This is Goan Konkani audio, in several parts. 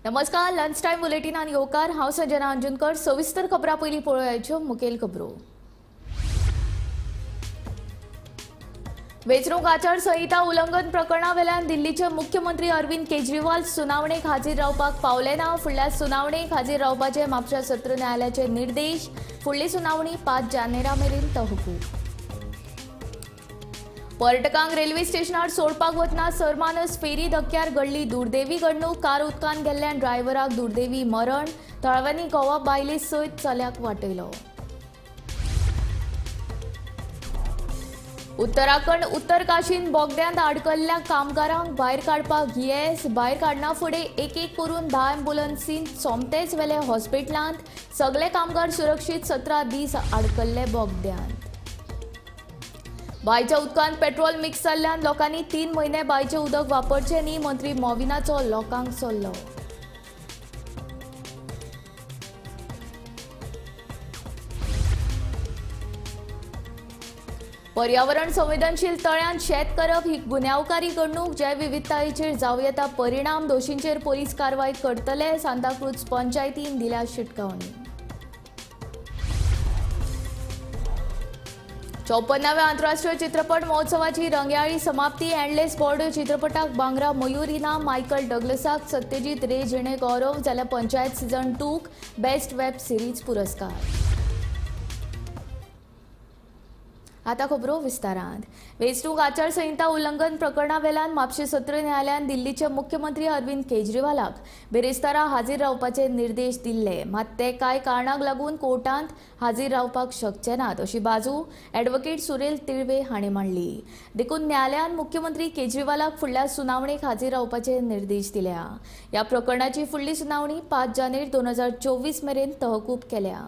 नमस्कार, लंच टायम बुलेटिनान येवकार. हांव संजना अंजुनकर. सविस्तर खबरां पयलीं पळोवयाच्यो मुखेल खबरो. वेंचणूक आचारसंहिता उल्लंघन प्रकरणावेल्यान दिल्लीचे मुख्यमंत्री अरविंद केजरीवाल सुनावणेक हाजीर रावपाक पावले ना. फुडल्या सुनावणेक हाजीर रावपाचे म्हापशा सत्र न्यायालयाचे निर्देश. फुडली सुनावणी 5 जानेरा मेरेन तहकूब. पर्यटकांक रेल्वे स्टेशनार सोडपाक वतना सरमानस फेरी धक्क्यार घडली दुर्दैवी घडणूक. कार उदकांत गेल्ल्यान ड्रायव्हराक दुर्दैवी मरण. थळाव्यांनी घोवा बायले सयत चल्याक वाटयलो. उत्तराखंड उत्तरकाशीन बोगद्यांत आडकल्ल्या कामगारांक भायर काडपाक येस. भायर काडना फुडें एक एक करून 10 ॲम्ब्युलन्सीन सोमतेच वेले हॉस्पिटलांत. सगळे कामगार सुरक्षीत. 17 दीस आडकल्ले बोगद्यांत. बांयच्या उदकांत पेट्रोल मिक्स जाल्ल्यान लोकांनी 3 म्हयने बांयचें उदक वापरचें न्ही. मंत्री मॉविनाचो लोकांक सल्लो. पर्यावरण संवेदनशील तळ्यांत शेत करप ही गुन्यांवकारी घडणूक. जैवविविधतायेचेर जावं येता परिणाम. दोशींचेर पोलीस कारवाय करतले. सांताक्रूज पंचायतीन दिल्या शिटकावणी. 54व्या आंतरराष्ट्रीय चित्रपट महोत्सवाची रंगयाळी समाप्ती. एंडलेस बॉर्डर चित्रपटाक बांगरा मयूर इनाम. मायकल डग्लसाक सत्यजीत रे जिणे गौरव. जाल्यार पंचायत सीझन 2क बेस्ट वेब सिरीज पुरस्कार. आता खबरो विस्तारांत. वेंचणूक आचारसंहिता उल्लंघन प्रकरणावेल्यान म्हापशें सत्र न्यायालयान दिल्लीचे मुख्यमंत्री अरविंद केजरीवालाक बिरेस्तारा हाजीर रावपाचे निर्देश दिल्ले. मात ते कांय कारणांक लागून कोर्टांत हाजीर रावपाक शकचे नात अशी बाजू ॲडव्होकेट सुरेल तिळवे हांणी मांडली. देखून न्यायालयान मुख्यमंत्री केजरीवालाक फुडल्या सुनावणेक हाजीर रावपाचे निर्देश दिल्या. ह्या प्रकरणाची फुडली सुनावणी 5 जानेर 2024 मेरेन तहकूब केल्या.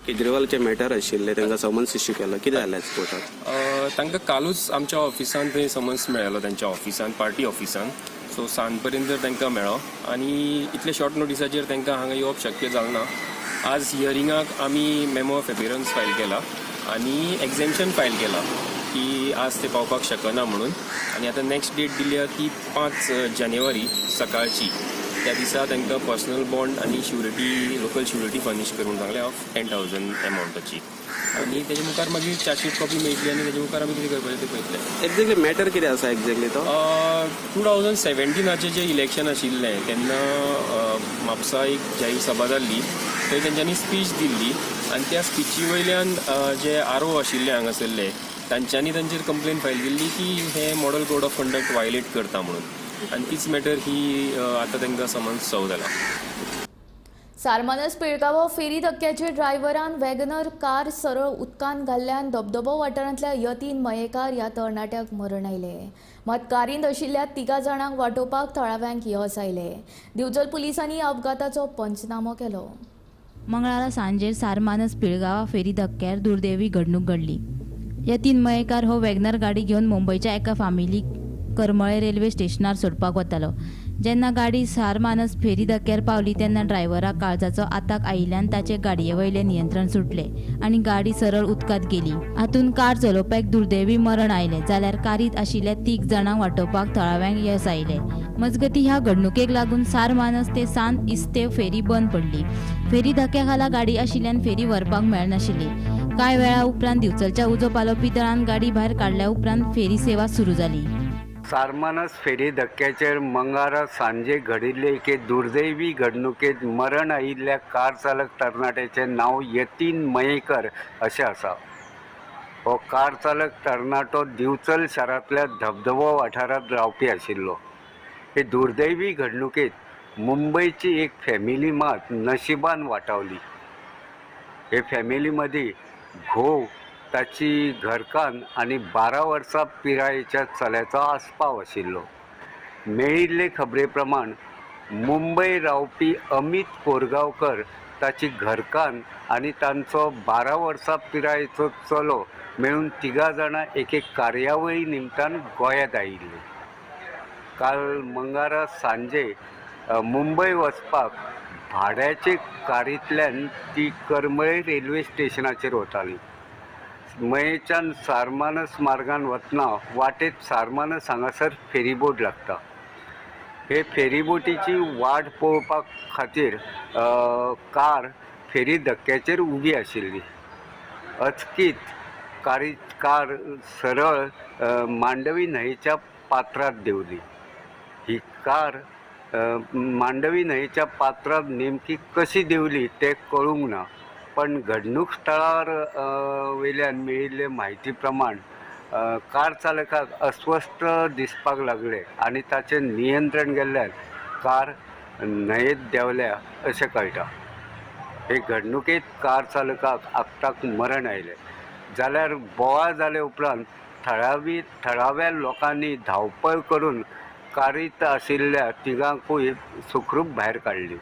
केजरीवालचे मॅटर आशिल्ले, तांकां समन्स इश्यू केलो. कितें जालें कोर्टात? तांकां कालूच आमच्या ऑफिसान थंय समन्स मेळ्ळो, तांच्या ऑफिसान, पार्टी ऑफिसान. सो सांज पर्यंत तांकां मेळ्ळो आनी इतले शॉर्ट नोटिसाचेर तांकां हांगा येवप शक्य जालें ना. आज हियरिंगाक आमी मेमो ऑफ एपिरन्स फायल केला आनी एक्झेम्पशन फायल केला की आज ते पावपाक शकना म्हणून. आनी आतां नेक्स्ट डेट दिल्या ती 5 जानेवारी सकाळची. त्या दिसा तांकां पर्सनल बॉन्ड आनी श्युरिटी, लोकल श्युरिटी फर्निश करूंक सांगलें ऑफ 10,000 एमावंटाची. आनी तेजे मुखार मागीर चार्जशीट कॉपी मेळटली आनी तेजे मुखार आमी कितें करपाचें तें पळयतले. एक्झॅक्टली मॅटर कितें आसा एक्झॅक्टली तो? 2017चें जें इलेक्शन आशिल्लें तेन्ना म्हापसा एक जाहीर सभा जाल्ली, थंय तेंच्यांनी स्पीच दिल्ली आनी त्या स्पिची वयल्यान जे आर ओ आशिल्ले हांगासरले तांच्यांनी तांचेर कंप्लेन फायल केल्ली की हे model code of conduct violate करता म्हणून. आनी तीच मॅटर ही आतां तांकां समन्स सर्व जाला. सारमानस पिळगांव फेरी धक्क्याचे ड्रायव्हरान वॅगनर कार सरळ उदकांत घाल्ल्यान धबधबो वाठारांतल्या यतीन मयेकार ह्या तरणाट्याक मरण आयलें. मात कारींत आशिल्ल्या 3 जाणांक वाटोवपाक थळाव्यांक येस आयलें. दिवचल पुलिसांनी अपघाताचो पंचनामो केलो. मंगळारा सांजेर सारमानस पिळगांवा फेरी धक्क्यार दुर्दैवी घडणूक घडली. यतीन मयेकार हो वॅगनर गाडी घेवन मुंबयच्या एका फामिलीक करमळे रेल्वे स्टेशनार सोडपाक वतालो. जेन्ना गाडी सारमानस फेरी धक्क्यार पावली तेन्ना ड्रायव्हराक काळजाचो आताक आयिल्ल्यान ताचे गाडये वयलें नियंत्रण सुटलें आनी गाडी सरळ उदकांत गेली. हातूंत कार चलोवप्याक दुर्दैवी मरण आयलें, जाल्यार कारींत आशिल्ल्या 3 जाणांक वाटोवपाक थळाव्यांक येस आयलें. मजगतीं ह्या घडणुकेक लागून सारमानस ते सांत इस्तेव फेरी बंद पडली. फेरी धक्क्या खाला गाडी आशिल्ल्यान फेरी व्हरपाक मेळनाशिल्ली. कांय वेळा उपरांत दिवचलच्या उजो पालोवपी दळान गाडी भायर काडल्या उपरांत फेरी सेवा सुरू जाली. सारमानस फेरी धक्क्याचेर मंगळारा सांजे घडिल्ले एके दुर्दैवी घडणुकेंत मरण आयिल्ल्या कार चालक तरणाट्याचें नांव यतीन मयेकर अशें आसा. हो कार चालक तरणाटो दिवचल शारांतल्या धबधबो वाठारांत रावपी आशिल्लो. हे दुर्दैवी घडणुकेंत मुंबयची एक फॅमिली मात नशिबान वाटावली. हे फॅमिली मदीं घोव, ताची घरकान्न आनी 12 वर्सां पिरायेच्या चल्याचो आस्पाव आशिल्लो. मेळिल्ले खबरे प्रमाण मुंबय रावपी अमीत कोरगांवकर, ताची घरकान्न आनी तांचो 12 वर्सां पिरायेचो चलो मेळून 3 जाणां एके कार्यावळी निमतान गोंयांत आयिल्ली. काल मंगळारा सांजे मुंबय वचपाक भाड्याचे कारींतल्यान ती करमळे रेल्वे स्टेशनाचेर वताली. मयेच्यान सारमानस मार्गान वतना वाटेत सारमानस हांगासर फेरीबोट लागता. हे फेरीबोटीची वाट पळोवपा खातीर कार फेरी धक्क्याचेर उबी आशिल्ली. अचकीत कार सरळ मांडवी न्हंयेच्या पात्रांत देंवली. ही कार मांडवी न्हंयेच्या पात्रांत नेमकी कशी देंवली तें कळूंक ना, पण घडणूक स्थळार वयल्यान मेळिल्ले म्हायती प्रमाण कार चालकाक अस्वस्थ दिसपाक लागले आनी ताचें नियंत्रण गेल्ल्यान कार न्हंयेत देंवल्या अशें कळटा. हे घडणुकेंत कार चालकाक आक्ताक मरण आयलें. जाल्यार बोवाळ जाले उपरांत थळाव्या लोकांनी धांवपळ करून कारीत आशिल्ल्या तिगांकूय सुखरूप भायर काडली.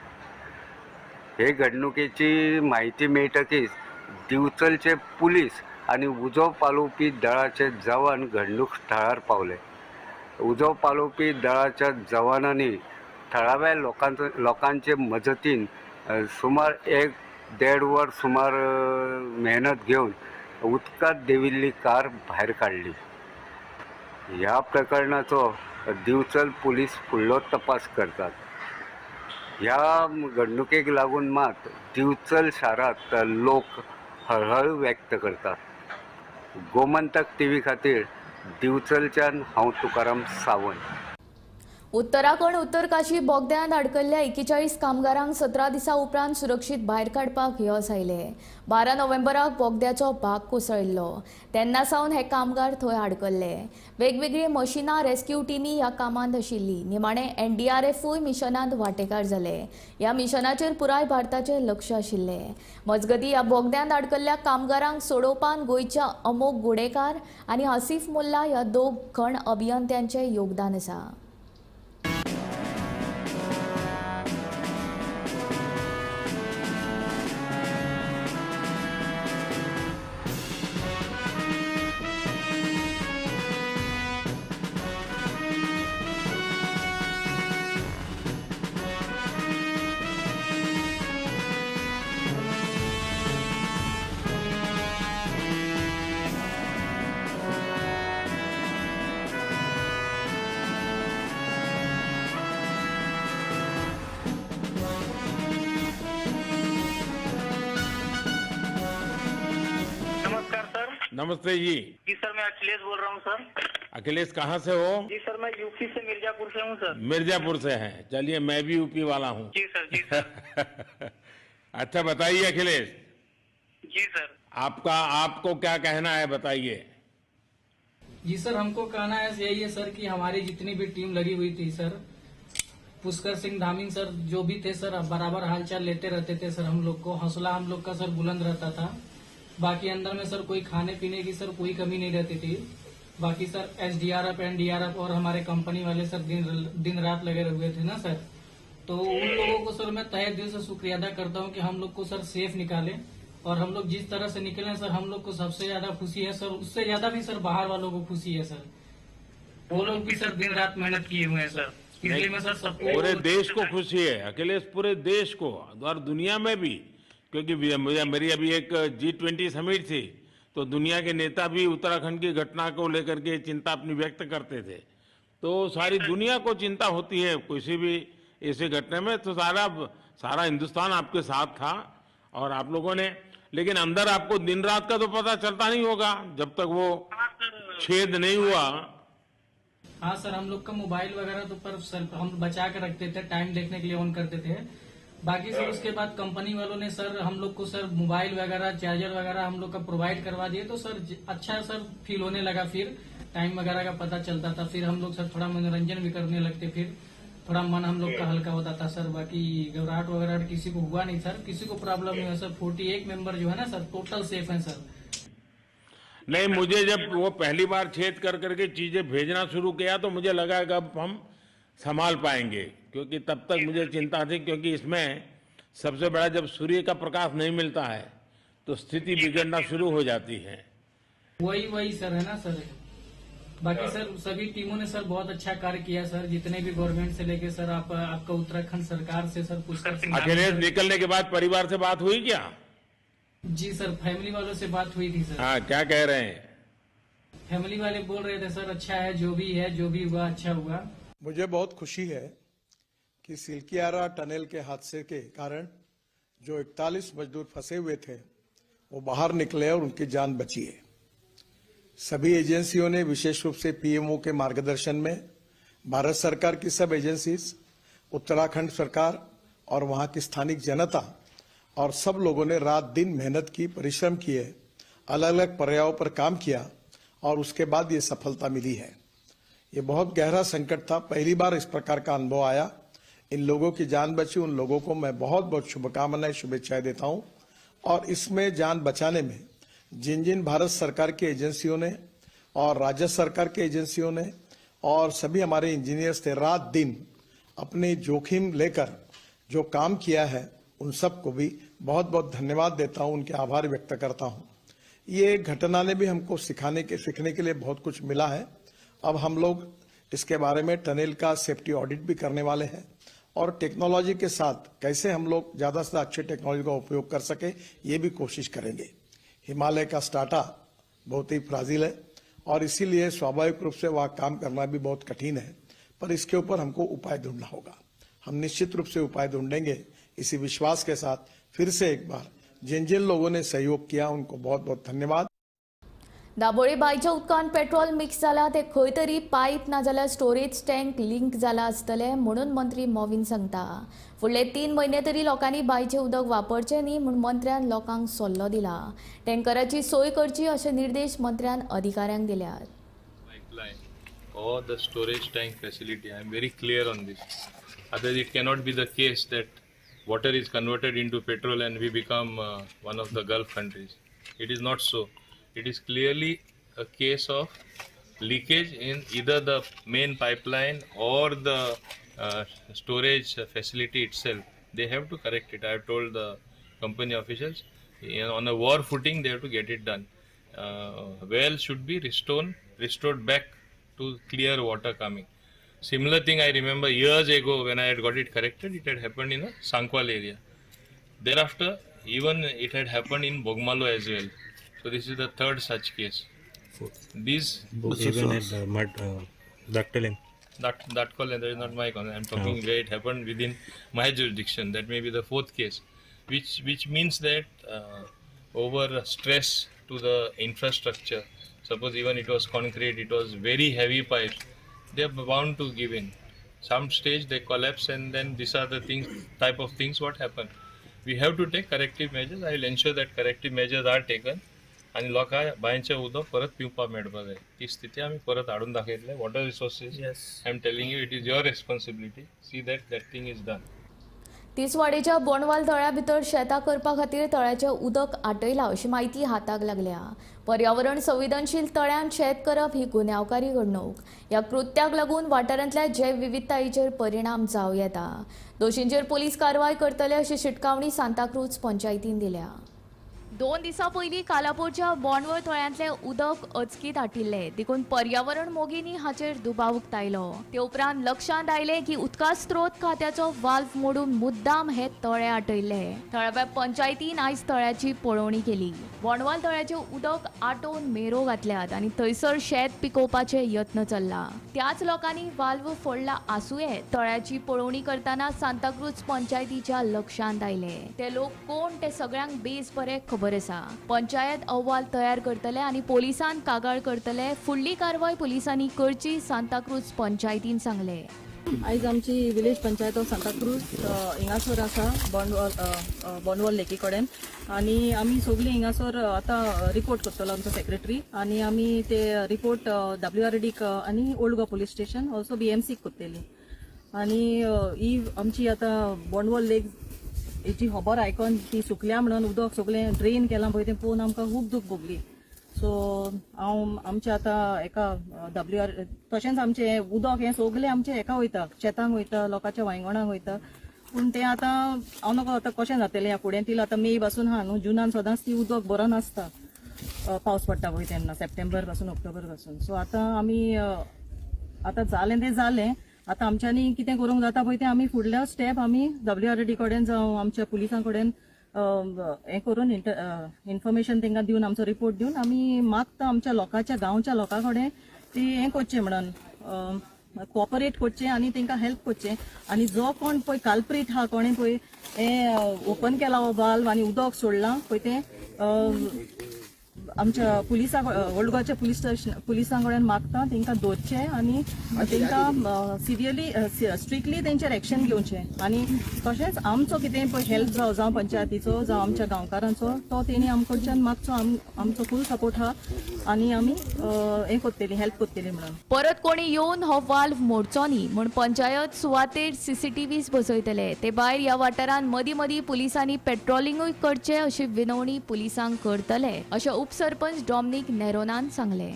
हे घडणुकेची म्हायती मेळटकीच दिवचलचे पुलीस आनी उजो पालोवपी दळाचे जवान घडणूक थळार पावले. उजो पालोवपी दळाच्या जवानांनी थळाव्या लोकांचे मजतीन सुमार 1-1.5 वर सुमार मेहनत घेवन उदकांत देंविल्ली कार भायर काडली. ह्या प्रकरणाचो दिवचल पुलीस फुडलो तपास करतात. ह्या घडणुकेक लागून मात दिवचल शारांत लोक हळहळ व्यक्त करतात. गोमंतक टीव्ही खातीर दिवचलच्यान हांव तुकाराम सावंत. उत्तराखंड उत्तरकाशी बोगद्यांत अडकल्ल्या 41 कामगारांक 17 दिसां उपरांत सुरक्षीत भायर काडपाक यश आयलें. 12 नोव्हेंबराक बोगद्याचो भाग कोसळिल्लो तेन्ना सावन हे कामगार थंय अडकल्ले. वेगवेगळीं मशिनां रेस्क्यू टिमी ह्या कामांत आशिल्ली. निमाणे एनडीआरएफूय मिशनांत वांटेकार जाले. ह्या मिशनाचेर पुराय भारताचें लक्ष आशिल्लें. मजगतीं ह्या बोगद्यांत अडकल्ल्या कामगारांक सोडोवपांत गोंयच्या अमोक गुडेकार आनी हसीफ मुल्ला ह्या दोग खण अभियंत्यांचें योगदान आसा. नमस्ते जी। जी सर, मैं अखिलेश बोल रहा हूँ सर। अखिलेश कहाँ से हो? जी सर, मैं यूपी से मिर्जापुर से हूँ सर। मिर्जापुर से हैं, चलिए मैं भी यूपी वाला हूँ। जी सर, जी सर। अच्छा बताइए अखिलेश। जी सर। आपका आपको क्या कहना है बताइए। जी सर, हमको कहना है यही है सर कि हमारी जितनी भी टीम लगी हुई थी सर, पुष्कर सिंह धामी सर जो भी थे सर, बराबर हालचाल लेते रहते थे सर। हम लोग को हौसला हम लोग का सर बुलंद रहता था। बाकी अंदर में सर कोई खाने पीने की सर कोई कमी नहीं रहती थी। बाकी सर एसडीआरएफ एनडीआरएफ और हमारे कंपनी वाले सर दिन रात लगे हुए थे ना सर, तो उन लोगों को सर मैं तहे दिल से शुक्रिया अदा करता हूँ कि हम लोग को सर सेफ निकाले। और हम लोग जिस तरह से निकले सर, हम लोग को सबसे ज्यादा खुशी है सर, उससे ज्यादा भी सर बाहर वालों को खुशी है सर। वो लोग भी सर दिन रात मेहनत किए हुए हैं सर, इसलिए मैं सर सबको, पूरे देश को खुशी है अखिलेश, पूरे देश को और दुनिया में भी, क्योंकि मेरी अभी एक G20 summit थी तो दुनिया के नेता भी उत्तराखंड की घटना को लेकर के चिंता अपनी व्यक्त करते थे। तो सारी दुनिया को चिंता होती है किसी भी ऐसी घटना में, तो सारा हिंदुस्तान आपके साथ था और आप लोगों ने, लेकिन अंदर आपको दिन रात का तो पता चलता नहीं होगा जब तक वो छेद नहीं हुआ। हाँ सर, हम लोग का मोबाइल वगैरह तो पर सर हम बचा के रखते थे, टाइम देखने के लिए ऑन करते थे। बाकी सर उसके बाद कंपनी वालों ने सर हम लोग को सर मोबाइल वगैरह चार्जर वगैरह हम लोग का प्रोवाइड करवा दिए, तो सर अच्छा सर फील होने लगा। फिर टाइम वगैरह का पता चलता था, फिर हम लोग सर थोड़ा मनोरंजन भी करने लगते, फिर थोड़ा मन हम लोग का हल्का होता था सर। बाकी घबराहट वगैरह किसी को हुआ नहीं सर, किसी को प्रॉब्लम नहीं हुआ सर। 41 मेंबर जो है ना सर टोटल सेफ है सर। नहीं, मुझे जब वो पहली बार छेद कर करके चीजें भेजना शुरू किया तो मुझे लगा कि अब हम संभाल पाएंगे, क्योंकि तब तक मुझे चिंता थी, क्योंकि इसमें सबसे बड़ा जब सूर्य का प्रकाश नहीं मिलता है तो स्थिति बिगड़ना शुरू हो जाती है। वही वही सर है ना सर। बाकी सर सभी टीमों ने सर बहुत अच्छा कार्य किया सर, जितने भी गवर्नमेंट से लेके सर आपका उत्तराखंड सरकार से सर पुष्कर सिंह। अखिलेश, निकलने के बाद परिवार से बात हुई क्या? जी सर, फैमिली वालों से बात हुई थी सर। हाँ, क्या कह रहे हैं? फैमिली वाले बोल रहे थे सर अच्छा है, जो भी है जो भी हुआ अच्छा हुआ। मुझे बहुत खुशी है कि सिलक्यारा टनल के हादसे के कारण जो 41 मजदूर फंसे हुए थे वो बाहर निकले और उनकी जान बची है। सभी एजेंसियों ने विशेष रूप से पीएमओ के मार्गदर्शन में भारत सरकार की सब एजेंसीज, उत्तराखंड सरकार और वहां की स्थानिक जनता और सब लोगों ने रात दिन मेहनत की, परिश्रम किए, अलग अलग पर्यायों पर काम किया और उसके बाद ये सफलता मिली है। ये बहुत गहरा संकट था, पहली बार इस प्रकार का अनुभव आया। इन लोगों की जान बची, उन लोगों को मैं बहुत बहुत शुभकामनाएं, शुभेच्छाएं देता हूं। और इसमें जान बचाने में जिन जिन भारत सरकार की एजेंसियों ने और राज्य सरकार के एजेंसियों ने और सभी हमारे इंजीनियर्स थे, रात दिन अपने जोखिम लेकर जो काम किया है, उन सबको भी बहुत बहुत धन्यवाद देता हूं, उनके आभार व्यक्त करता हूं। ये घटना ने भी हमको सिखाने के सीखने के लिए बहुत कुछ मिला है। अब हम लोग इसके बारे में टनल का सेफ्टी ऑडिट भी करने वाले हैं और टेक्नोलॉजी के साथ कैसे हम लोग ज़्यादा से ज़्यादा अच्छे टेक्नोलॉजी का उपयोग कर सके, ये भी कोशिश करेंगे। हिमालय का स्ट्राटा बहुत ही फ्राजिल है और इसीलिए स्वाभाविक रूप से वहाँ काम करना भी बहुत कठिन है, पर इसके ऊपर हमको उपाय ढूंढना होगा। हम निश्चित रूप से उपाय ढूंढेंगे। इसी विश्वास के साथ फिर से एक बार जिन जिन लोगों ने सहयोग किया उनको बहुत बहुत धन्यवाद। दाबोळी बांयच्या उदकांत पेट्रोल मिक्स जाला ते खंय तरी पायप नाजाल्यार स्टोरेज टँक लीक जाला आसतले म्हणून मंत्री मॉवीन सांगता. फुडले 3 म्हयने तरी लोकांनी बांयचें उदक वापरचें न्ही म्हूण मंत्र्यान लोकांक सल्लो दिला. टँकराची सोय करची अशे निर्देश मंत्र्यान अधिकाऱ्यांक दिल्यात. Pipeline or the storage tank facility. I am very clear on this. Otherwise, it cannot be the case that water is converted into petrol and we become one of the Gulf countries. It is not so. It is clearly a case of leakage in either the main pipeline or the storage facility itself. They have to correct it. I have told the company officials on a war footing they have to get it done. Well should be restored back to clear water coming. Similar thing I remember years ago when I had got it corrected, it had happened in a Sankwal area. Thereafter, even it had happened in Bogmalo as well. So this is the third such case. These Even at Dactylim. That call, that is not my concern. I'm talking where it happened within my jurisdiction. That may be the fourth case, which means that over stress to the infrastructure. Suppose even it was concrete, it was very heavy pipes. They are bound to give in. Some stage they collapse, and then these are the things, type of things what happen. We have to take corrective measures. I will ensure that corrective measures are taken. आनी लोकांक बांयचें उदक परत पिवपाक मेळपाक जाय, ती स्थिती आमी परत हाडून दाखयतले. Water resources, I am telling you, it is your responsibility. See that that thing is done. तिसवाडीच्या बोंडवाल तळ्या भितर शेतां करपा खातीर तळ्याचें उदक आटयलां अशी म्हायती हाताक लागल्या. पर्यावरण संवेदनशील तळ्यांत शेत करप ही गुन्यांवकारी घडणूक. ह्या कृत्याक लागून वाठारांतल्या जैवविविधतायेचेर परिणाम जावं येता. दोशींचेर पोलीस कारवाय करतले अशी शिटकावणी सांताक्रूज पंचायतीन दिल्या. 2 दिसां पयलीं कालापूरच्या बोंडवळ तळ्यांतलें उदक अचकीत आटिल्लें, देखून पर्यावरण मोगींनी हाचेर दुबाव उक्तायलो. ते उपरांत लक्षांत आयलें की उदका स्त्रोत खात्याचो वाल्व मोडून मुद्दाम हे तळे आटयल्ले. थळाव्या पंचायतीन आयज तळ्याची पळोवणी केली. बोंडवाल तळ्याचें उदक आटोवन मेरो घातल्यात आनी थंयसर शेत पिकोवपाचे यत्न चल्ला. त्याच लोकांनी वाल्व फोडला आसुये. तळ्याची पळोवणी करतना सांताक्रूज पंचायतीच्या लक्षांत आयले. ते लोक कोण ते सगळ्यांक बेस बरे खबर आसा. पंचायत अहवाल तयार करतले आनी पोलिसांत कागाळ करतले. फुडली कारवाय पोलिसांनी करची, सांताक्रूज पंचायतीन सांगले. आयज आमची विलेज पंचायत ऑफ सांताक्रूज हिंगासर आसा, बोंडवॉल लेकी कडेन, आनी आमी सगळीं हिंगासर आतां रिपोर्ट करतलो आमचो सेक्रेटरी आनी आमी ते रिपोर्ट डब्ल्यू आर डीक आनी old Goa police station, also बीएमसीक करतली. आनी ही आमची आतां बोंडवॉल लेक हेची खबर आयकोन, ती सुकल्या म्हणून उदक सगळें ड्रेन केलां पळय, तें पळोवन आमकां खूब दूख भोगली. सो हांव आमचे आतां एका डब्ल्यू आर, तशेंच आमचें उदक हें सगळें आमचें हेका वयता, शेतांक वयता, लोकांच्या वांयगणाक वयता. पूण तें आतां हांव नकळो आतां कशें जातलें ह्या फुडें. ती आतां मे पासून आहा न्हू, जुनान सदांच ती उदक बरो नासता, पावस पडटा पळय तेन्ना, सप्टेंबर पासून, ऑक्टोबर पासून. सो आतां आमी आतां जालें तें जालें. आतां आमच्यांनी कितें करूंक जाता पळय तें आमी फुडल्या स्टेप आमी डब्ल्यू आर डी कडेन जावं आमच्या पुलिसां कडेन हें करून, इन्फॉर्मेशन तांकां दिवन, आमचो रिपोर्ट दिवन आमी मागता आमच्या लोकांच्या, गांवच्या लोकां कडेन ती हें करचें म्हणून. कोऑपरेट करचें आनी तांकां हेल्प करचें. आनी जो कोण पळय काल्प्रीट आहा, कोणें पळय हें ओपन केला हो वाल्व आनी उदक सोडलां पळय तें आमच्या पुलिसां ओल्ड गोवाच्या पुलीस स्टेशन पुलिसां कडेन मागता तांकां दवरचें आनी तांकां सिरियली स्ट्रिक्टली तेंचेर एक्शन घेवचें. आनी तशेंच आमचो कितें पळय हेल्प जावं, जावं पंचायतीचो जावं आमच्या गांवकारांचो, तो तेणी आमकडच्यान मागचो. आमचो फूल सपोर्ट आहा आनी आमी हें करतली, हेल्प करतली म्हणून. परत कोणी येवन हो वाल्व मोडचो न्ही म्हूण पंचायत सुवातेर सीसीटीव्हीज बसयतले. ते भायर ह्या वाठारांत मदीं मदीं पुलिसांनी पेट्रोलिंगूय करचें अशी विनवणी पुलिसांक करतले अशें उपसरपंच डॉमनिक नेरोनान सांगलें.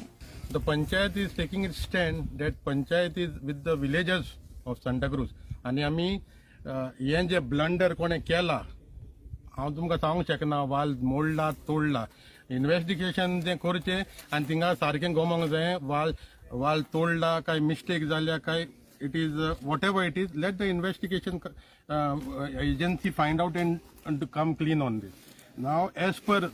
The panchayat is taking its stand that panchayat is with the villagers of Santa Cruz. आनी आमी हें जें ब्लंडर कोणें केला हांव तुमकां सांगूंक शकना, वाल मोडला तोडला, इन्वेस्टिगेशन जें करचें आनी थिंगा सारकें गोमोंक जाय वाल तोडला काय मिस्टेक जाल्या काय it is whatever it is, let the investigation agency find out and come clean on this. Now as per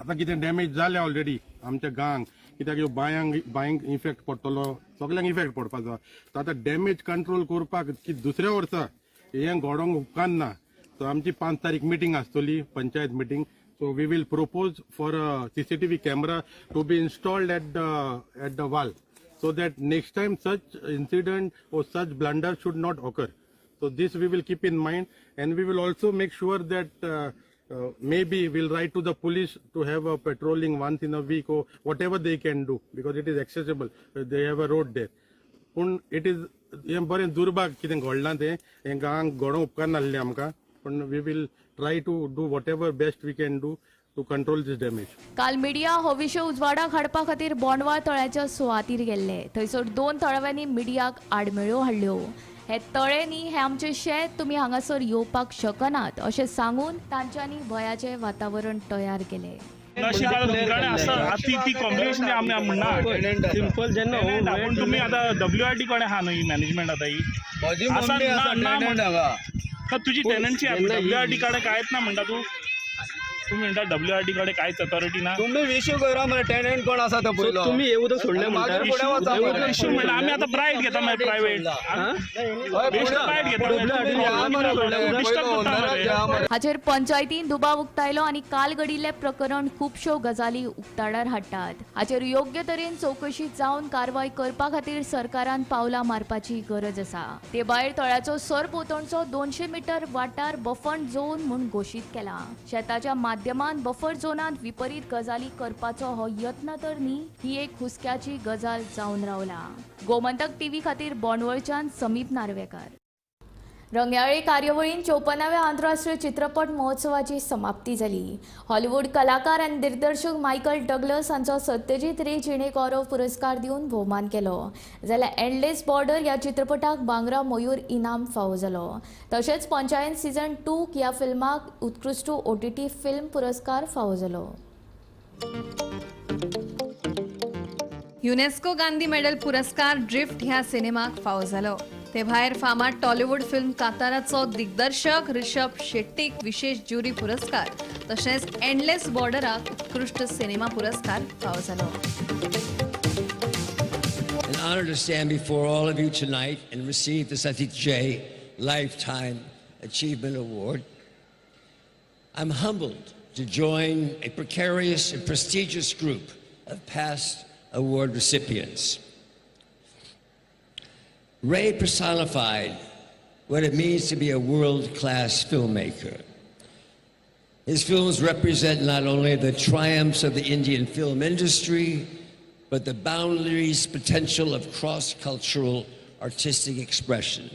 आतां कितें डॅमेज जाल्या ऑलरेडी आमच्या गांक, कित्याक ह्यो बांयंक इफेक्ट पडटलो, सगल्यांक इफेक्ट पडपाचो. सो आतां डॅमेज कंट्रोल करपाक की दुसऱ्या वर्सा हें घडोवंक उपकारना. सो आमची 5 तारीख मिटींग आसतली, panchayat meeting. So we will propose for a CCTV camera to be installed at the valve, so that next time such incident or such blunder should not occur. So this we will keep in mind, and we will also make sure that maybe we'll write to the police to have a patrolling once in a week or whatever they can do, because it is accessible. They have a road there. Pun it is हें बरें दुर्भाग कितें घडलां तें हें गांवांक घडोवंक उपकारनासलें आमकां, पण we will try to do whatever best we can do to control this damage. काल मिडिया हो विशय उजवाडाक हाडपा खातीर बोंडवाळ तळ्याच्या सुवातीर गेल्ले. थंयसर 2 थळाव्यांनी मिडियाक आडमेळ्यो हाडल्यो. हे तळे न्ही, हे आमचें शेत, तुमी हांगासर येवपाक शकनात अशें सांगून तांच्यांनी भंयाचें वातावरण तयार केलें. ती कॉम्प्लिकेशन आमी म्हणना सिंपल जेन्ना पूण तुमी आतां WRD कडेन आहा न्हय मॅनेजमेंट आतां ही तुजी टेनंटची WRD कडेन कांयच ना म्हणटा तूं, तूं म्हणटा WRD कडेन कांयच अथॉरिटी ना. तुमी इश्यू करा मरे, टेनंट कोण आसा तो पयलो. तुमी हे उदक सोडलें म्हणटा, इश्यू म्हणटा आमी आतां प्रायवेट घेता मागीर, प्रायवेट प्रायवेट घेता. हाचेर पंचायतीन दुबाव उक्तायलो आनी काल घडिल्लें प्रकरण खुबश्यो गजाली उक्ताडार हाडटात. हाचेर योग्य तरेन चवकशी जावन कारवाय करपा खातीर सरकारान पावलां मारपाची गरज आसा. ते भायर तळ्याचो सरभोंवतणचो 200 मिटर वाठार बफर झोन म्हूण घोशीत केला. शेताच्या माध्यमान बफर झोनांत विपरीत गजाली करपाचो हो यत्न तर न्ही, ही एक हुस्क्याची गजाल जावन रावला. गोमंतक टीव्ही खातीर बोंडवळच्यान समीप नार्वेकर. रंगयाळी कार्यावळीन 54व्या आंतरराष्ट्रीय चित्रपट महोत्सवाची समाप्ती जाली. हॉलिवूड कलाकार आनी दिग्दर्शक मायकल डग्लस हांचो सत्यजीत रे जिणे गौरव पुरस्कार दिवन भोवमान केलो. जाल्यार एंडलेस बॉर्डर ह्या चित्रपटाक बांगरा मयूर इनाम फावो जालो. तशेंच पंचायत सीझन 2 ह्या फिल्माक उत्कृश्ट OTT film पुरस्कार फावो जालो. युनेस्को गांधी मेडल पुरस्कार ड्रिफ्ट ह्या सिनेमाक फावो जालो. ते भायर फामाद टॉलिवूड फिल्म काताराचो दिग्दर्शक ऋषभ शेट्टीक विशेष ज्युरी पुरस्कार तशेंच एंडलेस बॉर्डराक उत्कृश्ट सिनेमा पुरस्कार फावो जालो. An honor to stand before all of you tonight and receive the Satyajit Ray Lifetime Achievement Award. I'm humbled to join a precarious and prestigious group of past award recipients. Ray personified what it means to be a world-class filmmaker. His films represent not only the triumphs of the Indian film industry, but the boundaries potential of cross-cultural artistic expression.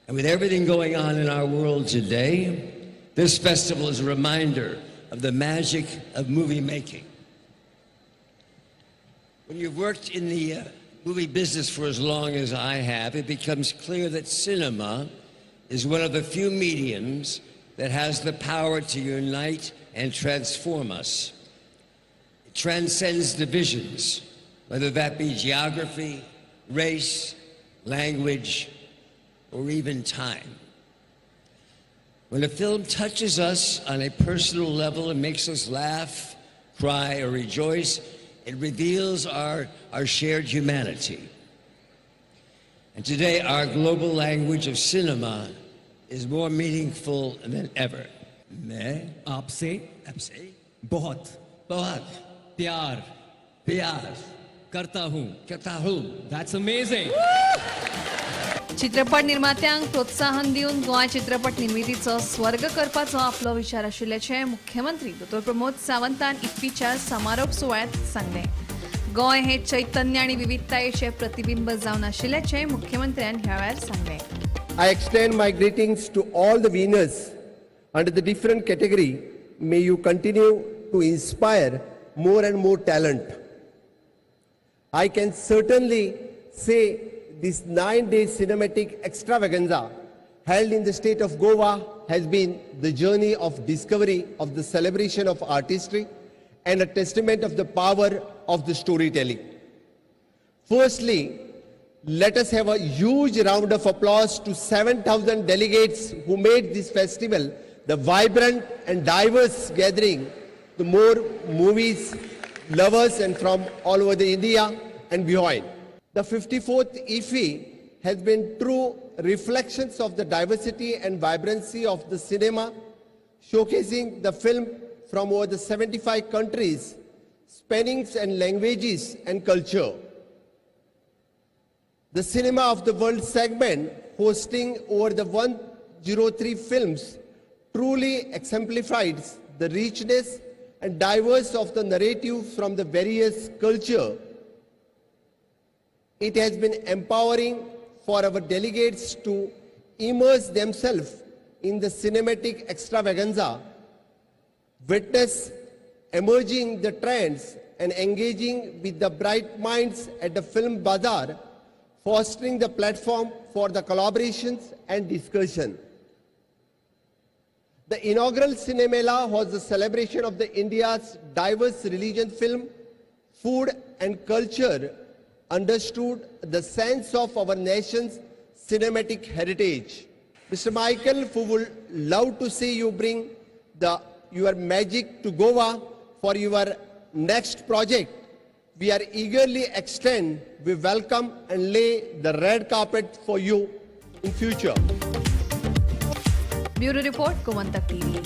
And with everything going on in our world today, this festival is a reminder of the magic of movie making. When you've worked in the movie business for as long as I have, it becomes clear that cinema is one of the few mediums that has the power to unite and transform us. It transcends divisions, whether that be geography, race, language, or even time. When a film touches us on a personal level and makes us laugh, cry, or rejoice, it reveals our shared humanity. And today, our global language of cinema is more meaningful than ever. मैं आपसे आपसे बहुत बहुत प्यार प्यार करता हूं. करता हूं. That's amazing. चित्रपट निर्मात्यांक प्रोत्साहन दिवन गोंय चित्रपट निर्मितीचो स्वर्ग करपाचो आपलो विचार आशिल्ल्याचें मुख्यमंत्री दोतोर प्रमोद सावंतान इफ्फीच्या समारोप सुवाळ्यांत सांगलें. गोंय हे चैतन्य आनी विविधतायेचें प्रतिबिंब जावन आशिल्ल्याचें मुख्यमंत्र्यान ह्या वेळार सांगलें. I extend my greetings to all the winners under the different category. May you continue to inspire more and more talent. I can certainly say this 9-day cinematic extravaganza held in the state of Goa has been the journey of discovery of the celebration of artistry and a testament of the power of the storytelling. Firstly, let us have a huge round of applause to 7,000 delegates who made this festival the vibrant and diverse gathering, the more movies lovers and from all over the India and beyond. The 54th IFFI has been true reflections of the diversity and vibrancy of the cinema, showcasing the film from over the 75 countries, spanning and languages and culture. The Cinema of the World segment, hosting over the 103 films, truly exemplifies the richness and diverse of the narrative from the various culture. It has been empowering for our delegates to immerse themselves in the cinematic extravaganza, witness emerging the trends and engaging with the bright minds at the film bazaar, fostering the platform for the collaborations and discussion. The inaugural Cinemela was the celebration of the India's diverse religion, film, food and culture, understood the sense of our nation's cinematic heritage. Mr. Michael, who would love to see you bring your magic to Goa for your next project. We are eagerly extend, we welcome and lay the red carpet for you in future. Bureau Report, Gomantak TV.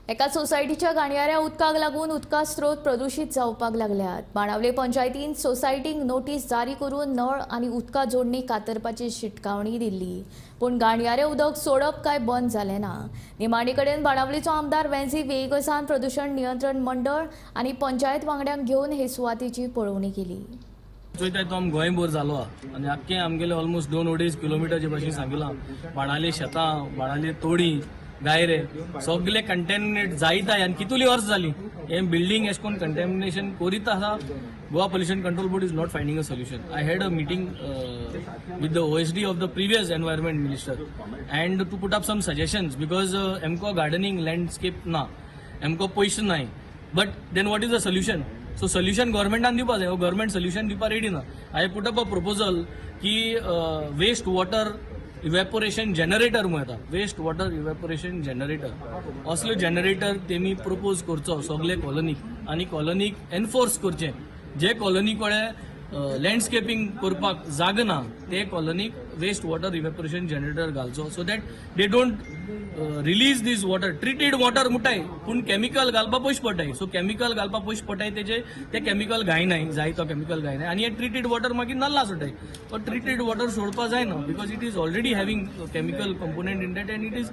एका सोसायटीच्या गाणयाऱ्या उदकाक लागून उदका स्रोत प्रदूषित जावपाक लागल्यात. बाणावले पंचायतीन सोसायटीक नोटीस जारी करून नळ आनी उदका जोडणी कातरपाची शिटकावणी दिल्ली, पूण गाणयारे उदक सोडप काय बंद जालें ना. निमाणे कडेन बाणावलीचो आमदार वेन्झी वेगसान प्रदूषण नियंत्रण मंडळ आनी पंचायत वांगड्यांक घेवन हे सुवातेची पळोवणी केली. चोयताय तो आम गोंयभर जालो आनी आख्खे आमगेले ऑलमोस्ट 2-2.5 किलोमिटरचे भाशेन सांगिलां. बाणाले शेतां, बाणाले तोडी, गायरे सगळे कंटेमिनेट जायत आनी कितली वर्स जाली हे बिल्डींग एश कोन कंटेमिनेशन करीत आसा. Goa pollution control board is not finding a solution. I had a meeting with the OSD of the previous environment minister and to put up some suggestions because एमको गार्डनिंग लँडस्केप ना, एमको पयशे नाय. But then what is the solution? So solution गव्हर्मेंटान दिवपा जाय. गव्हर्मेंट सोल्युशन दिवपा रेडी ना. I put up a proposal की वेस्ट वॉटर इव्हॅपोरेशन जनरेटर म्हणून येता, वेस्ट वॉटर इव्हॅपोरेशन जनरेटर, असलो जनरेटर तेमी प्रपोज करचो सगळे कॉलनीक आनी कॉलनीक एनफोर्स करचें. जे कॉलनी कडेन लँडस्केपिंग करपाक जागा ना ते कॉलनीक वेस्ट वॉटर इव्हॅपोरेशन जनरेटर घालचो, so that they don't release this water. Treated water म्हणटाय पूण केमिकल घालपा पयशे पडटाय. सो केमिकल घालपा पयशे पडटाय, तेजे ते केमिकल घायनाय, जाय तो केमिकल घायनाय आनी हे ट्रिटेड वॉटर मागीर नल्ला सोडटाय. पण ट्रिटेड वॉटर सोडपा जायना because it is already having chemical component in that and it is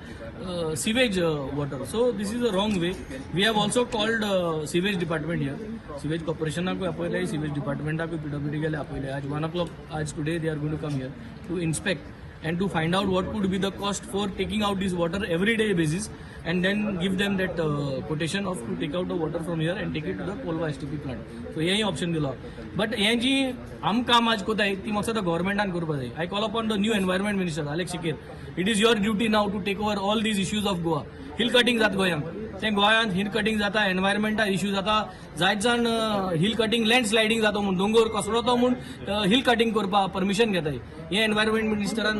sewage water. So this is a wrong way. We have also called sewage department here. Sewage कॉर्पोरेशनाकूय आपयले, सिवेज डिपार्टमेंटाकूय पीडब्ल्यूडी गेले आपयले. आज 1 o'clock आज today they are going to come here to inspect and to find out what could be the cost for taking out this water every day basis and then give them that quotation of to take out the water from here and take it to the Colva STP plant. So हेंय ऑप्शन दिलो. बट हें जी आम काम आज कोताय ती म्हाका दिसता गव्हर्मेंटान करपाक जाय. I call upon the new environment minister Alex Siqueira. It is your duty now to take over all these issues of Goa. Hill cutting जाता गोंयांत, तें गोंयांत हिल कटिंग जाता, एनवायरमेंटाक इश्यू जाता, जायत जाण हिल कटिंग लँड स्लायडींग जाता म्हूण दोंगर कोसळतो म्हूण हिल कटिंग करपाक परमिशन घेताय. हें एनवायरमेंट मिनिस्टरान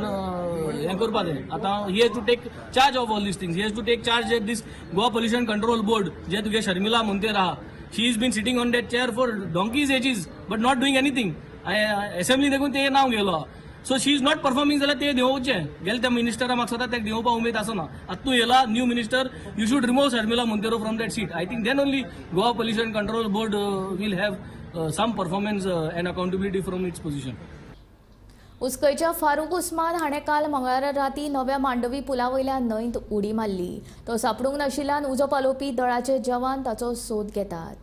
हें करपाक जाय. आतां he has to take charge of all these things. He has to take charge at this Goa pollution control board जे तुगे शर्मिला मोंतेर आहा, She is been sitting on that chair for donkey's ages but not doing anything. Assembly देखून ते नांव गेलो. So she is not performing जाल्यार ते देंवोवचें. गेले त्या मिनिस्टरा म्हाका सदां ताका देंवोवपा उमेद आसना. आतां तूं येयला new minister, you should remove Sharmila Monteiro from that seat. I think then only Goa pollution control board will have some performance and accountability from its position. उसकयच्या Farooq Usman हाणें काल मंगळारा राती नव्या मांडवी पुला वयल्या न्हंयत उडी मारली. तो सापडूंक नाशिल्ल्यान उजो पालोवपी दळाचे जवान ताचो सोद घेतात.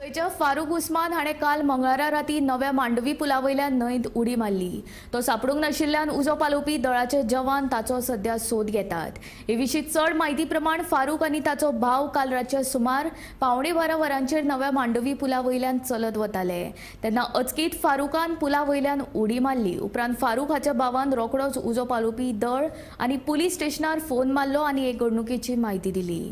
थंयच्या फारूक उस्मान हाणें काल मंगळारा राती नव्या मांडवी पुला वयल्या न्हंयत उडी मारली. तो सापडूंक नाशिल्ल्यान उजो पालोवपी दळाचे जवान ताचो सध्या सोद घेतात. हे विशीं चड म्हायती प्रमाण फारूक आनी ताचो भाव काल रातच्या सुमार 11:45 वरांचेर नव्या मांडवी पुला वयल्यान चलत वताले तेन्ना अचकीत फारूकान पुला वयल्यान उडी मारली. उपरांत फारूक हाच्या भावान रोखडोच उजो पालोवपी दळ आनी पुलीस स्टेशनार फोन मारलो आनी हे घडणुकेची म्हायती दिली.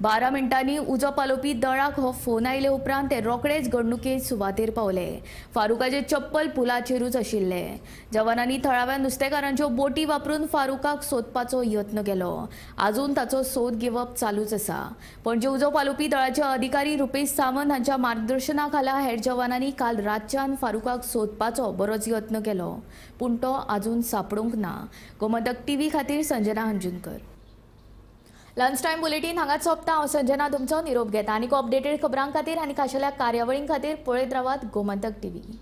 12 मिनटांनी उजो पालोवपी दळाक हो फोन आयले उपरांत ते रोखडेच घडणुके सुवातेर पावले. फारूकाचे चप्पल पुलाचेरूच आशिल्ले. जवानांनी थळाव्या नुस्तेकारांच्यो बोटी वापरून फारूकाक सोदपाचो यत्न केलो. आजून ताचो सोद घेवप चालूच आसा. पणजे उजो पालोवपी दळाचे अधिकारी रुपेश सावंत हांच्या मार्गदर्शना खाला हेर जवानांनी काल रातच्यान फारूकाक सोदपाचो बरोच यत्न केलो, पूण तो आजून सापडूंक ना. गोमंतक टीव्ही खातीर Sanjana Anjunkar. Lunch time bulletin हांगाच सोंपता. हांव संजना तुमचो निरोप घेता. आनीक अपडेटेड खबरां खातीर आनी खाशेल्या कार्यावळीं खातीर पळयत रावात गोमंतक टीव्ही.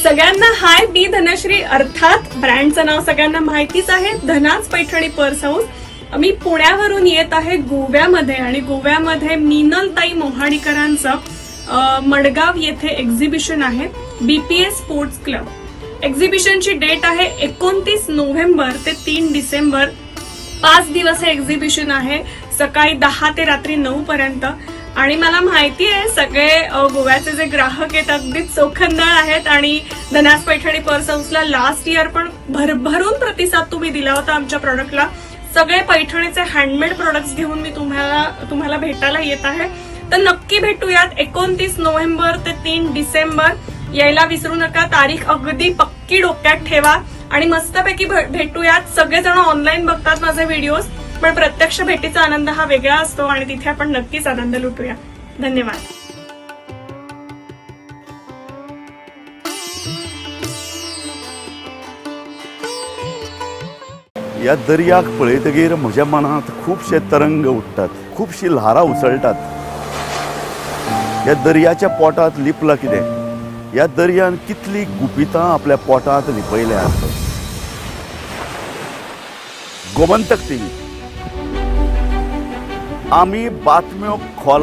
सगळ्यांना हाय, मी धनश्री. अर्थात ब्रँडचं नाव सगळ्यांना माहितीच आहे, धनाज पैठणी पर्स हाऊस. मी पुण्यावरून येत आहे गोव्यामध्ये आणि गोव्यामध्ये मीनलताई मोहाडीकरांचं मडगाव येथे एक्झिबिशन आहे, बीपीएस स्पोर्ट्स क्लब. एक्झिबिशनची डेट आहे 29 नोव्हेंबर ते 3 डिसेंबर. 5 दिवस हे एक्झिबिशन आहे, सकाळी 10 ते रात्री 9 पर्यंत. आणि मला माहिती आहे सगळे गोव्याचे जे ग्राहक आहेत अगदीच चोखंदळ आहेत आणि धनाज पैठणी पर्स हाऊसला लास्ट इयर पण भरभरून प्रतिसाद तुम्ही दिला होता आमच्या प्रॉडक्टला. सगळे पैठणीचे हँडमेड प्रोडक्ट्स घेऊन मी तुम्हाला भेटायला येत आहे, तर नक्की भेटूयात 29 नोव्हेंबर ते 3 डिसेंबर. यायला विसरू नका, तारीख अगदी पक्की डोक्यात ठेवा आणि मस्तपैकी भेटूयात. सगळेजण ऑनलाईन बघतात माझे व्हिडिओज, पण प्रत्यक्ष भेटीचा आनंद हा वेगळा असतो आणि तिथे आपण नक्कीच आनंद लुटूया. धन्यवाद. ह्या दर्याक पळयतगीर म्हज्या मनांत खुबशे तरंग उठ्ठात, खुबशी ल्हारां उसळटात. ह्या दर्याच्या पोटांत लिपलां कितें, ह्या दर्यान कितली गुपितां आपल्या पोटांत लिपयल्यात. गोमंतक टीव्ही, आमी बातम्यो खोला